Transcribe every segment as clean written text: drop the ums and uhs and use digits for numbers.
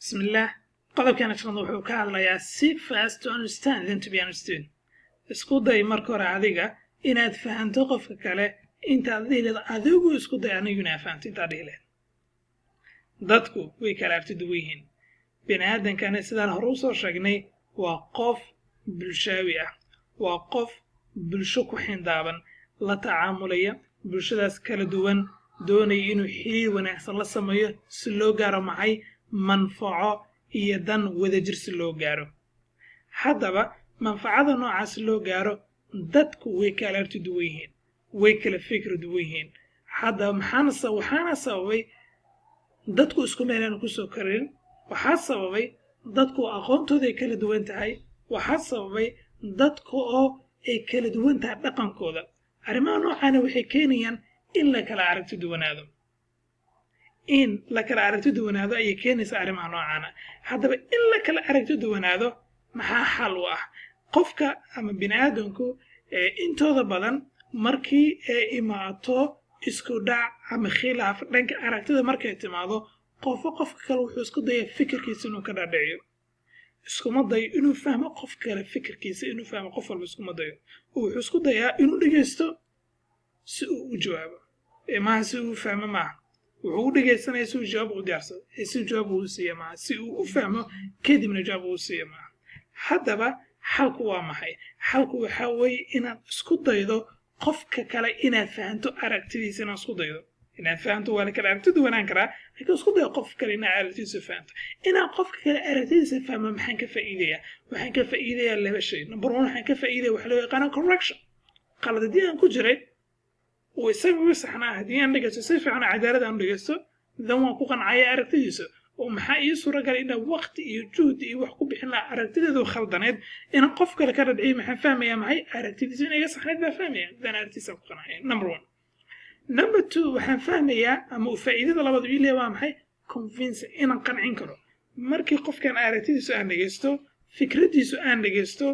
Bismillaah. Qodobkan shanaad wuxuu ka hadlayaa "Seek first to understand, then to be understood". Isku day marka hore adiga inaad fahanto qofka kale intaad dhihi leed adigu isku day anigu inaad fahanto intaad dhihi leed. Dadku way kala aragti duwan yihiin. Bini aadankana, sidaan hore usoo sheegnay, waa qof bulshaawi ah, waa qof bulsho ku xindaaban, la tacaamulaya bulshadaas kala duwan, doonaya inuu xiriir wanaagsan la sameeyo si loo gaaro maxay? Manfaco iyo dan wadajir si loo gaaro. Haddaba, manfacada noocaas loo gaaro, dadku way kala aragti duwan yihiin, way kala fikri duwan yihiin. Haddaba maxaana waxaana sababay dadku isku meelaan kusoo korin. Waxaa sababay dadku aqoontooda ay kala duwan tahay. Waxaa sababay dadka oo ay kala duwan tahay dhaqankooda. Arrimaha noocaana waxay keenayaan in la kala aragti duwanaado. In la kala aragti duwanaado ayay keenaysaa arrimaha noocaana. Haddaba, in la kala aragti duwanaado maxaa xal u ah? Qofka ama bini aadamku intooda badan markii ay imaato isku dhac ama khilaaf dhanka aragtida, markay timaado, qofo qofka kale wuxuu isku dayaa fikirkiisa inuu ka dhaadhiciyo. Iskuma dayo inuu fahmo qof kale fikirkiisa. Inuu fahmo qof walba iskuma dayo. Wuxuu isku dayaa inuu dhegaysto si uu u jawaabo, maaha si uu u fahmo. Maaha wuxuu u dhegaysanaya si uu jawaab u diyaarsado, si jawaab uu siiya maaha, si uu u fahmo kadibna jawaab uu siiya maaha. Haddaba, xalku waa maxay? Xalku waxaa weeye inaad isku daydo qofka kale inaad fahanto aragtidiisa. Inaad isku daydo inaad fahanto, waa la kala aragti duwanaan karaa, laakiin isku dayo qof kale inaad aragtidiisa fahanto. Inaan qofka kale aragtidiisa fahmo, maxaan ka faa'iidayaa? Waxaan ka faa'iidayaa laba shay. Number one, waxaan ka faa'iidaya waxa loo yaqaano correction. Qalad haddii aan ku jiray oo isaga uga saxnaa, haddii aan dhegeysto si fiican oo cadaalad aan u dhegeysto, dan waan ku qancaya aragtidiisa. Oo maxaa ii suuragalay? Inaan waqti iyo juhdi iyo wax ku bixin lahaa aragtideedu khaldaneed inaan qof kale ka dhadhiciyo. Maxaan fahmayaa? Maxay aragtidiisu inay iga saxneyd baa fahmaya, dan aragtidiisa ku qancaya, number one. Number two, waxaan fahmayaa ama uu faa'iidada labaad ii leeyahay waa maxay? Convince, inaan qancin karo. Markii qofkan aragtidiisu aan dhegeysto, fikraddiisu aan dhegeysto,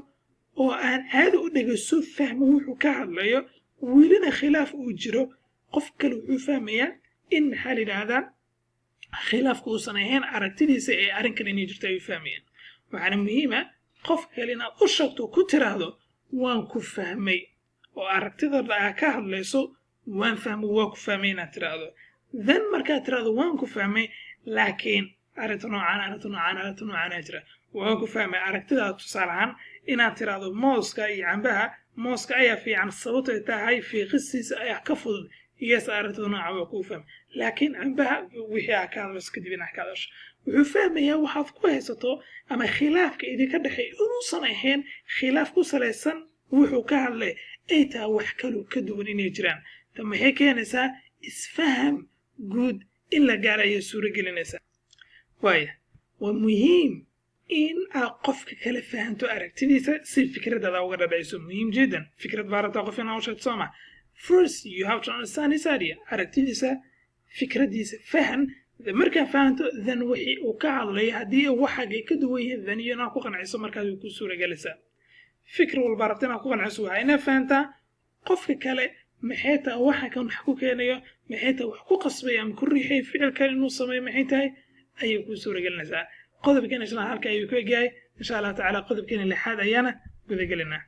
oo aan caadi u dhegeysto, fahmo wuxuu ka hadlayo, welina khilaaf uu jiro, qof kale wuxuu fahmayaa in, maxaa la yidhaahdaa, khilaafku uusan ahayn aragtidiisa ee arrinkan inay jirto ayuu fahmayaan. Waxaana muhiima qof kale inaad u sheegto, ku tiraahdo, "Waan ku fahmay oo aragtida aa ka hadlayso waan fahmay, waa ku fahmay," inaad tiraahdo. Then markaad tiraahdo, "Waan ku fahmay, laakiin arrinta noocaan, arrinta noocaan, arrinta noocaanaa jira, waan ku fahmay aragtidaa." Tusaale ahaan, inaad tiraahdo, "Mooska iyo cambaha, mooska ayaa fiican, sababto ay tahay fiiqistiisa ayaa ka fudud." Yes, aragtida nooca waa kuu fahmay, laakiin cambaha wixii aa ka hadlayso kadib inaad ka hadasho, wuxuu fahmayaa waxaad ku haysato ama khilaafka idinka dhexeey inuusan ahayn khilaaf ku salaysan wuxuu ka hadlay, ay tahay wax kaloo ka duwan inay jiraan. Ta maxay keenaysaa? Isfaham guud in la gaaro ayay suuro gelinaysaa. Waaya, waa muhiim in aad qofka kale fahanto aragtidiisa si fikradaada uga dhadhacayso. Muhiim jiddan. Fikrad baa rabtaa qof inaa u sheegto, sooma? First you have to understand his idea. Aragtidiisa, fikradiisa fahan. Markaa fahanto, then wixii uu ka hadlayo haddii waxaagay ka duwan yihiin, then iyo inaad ku qanciso markaas way ku suuragelaysaa. Fikir walba rabta inaad ku qanciso, waxaa inaad fahantaa qofka kale maxay tahay waxa kan wax ku keenayo, maxay tahay wax ku qasbaya ama ku riixay ficilkan inuu sameeyo, maxay tahay ayay kuu suuragelinaysaa. Qodobkan isna halka ayuu ku egyahay. Insha Allahu tacala, qodobkeena lixaad ayaana gudagelinaa.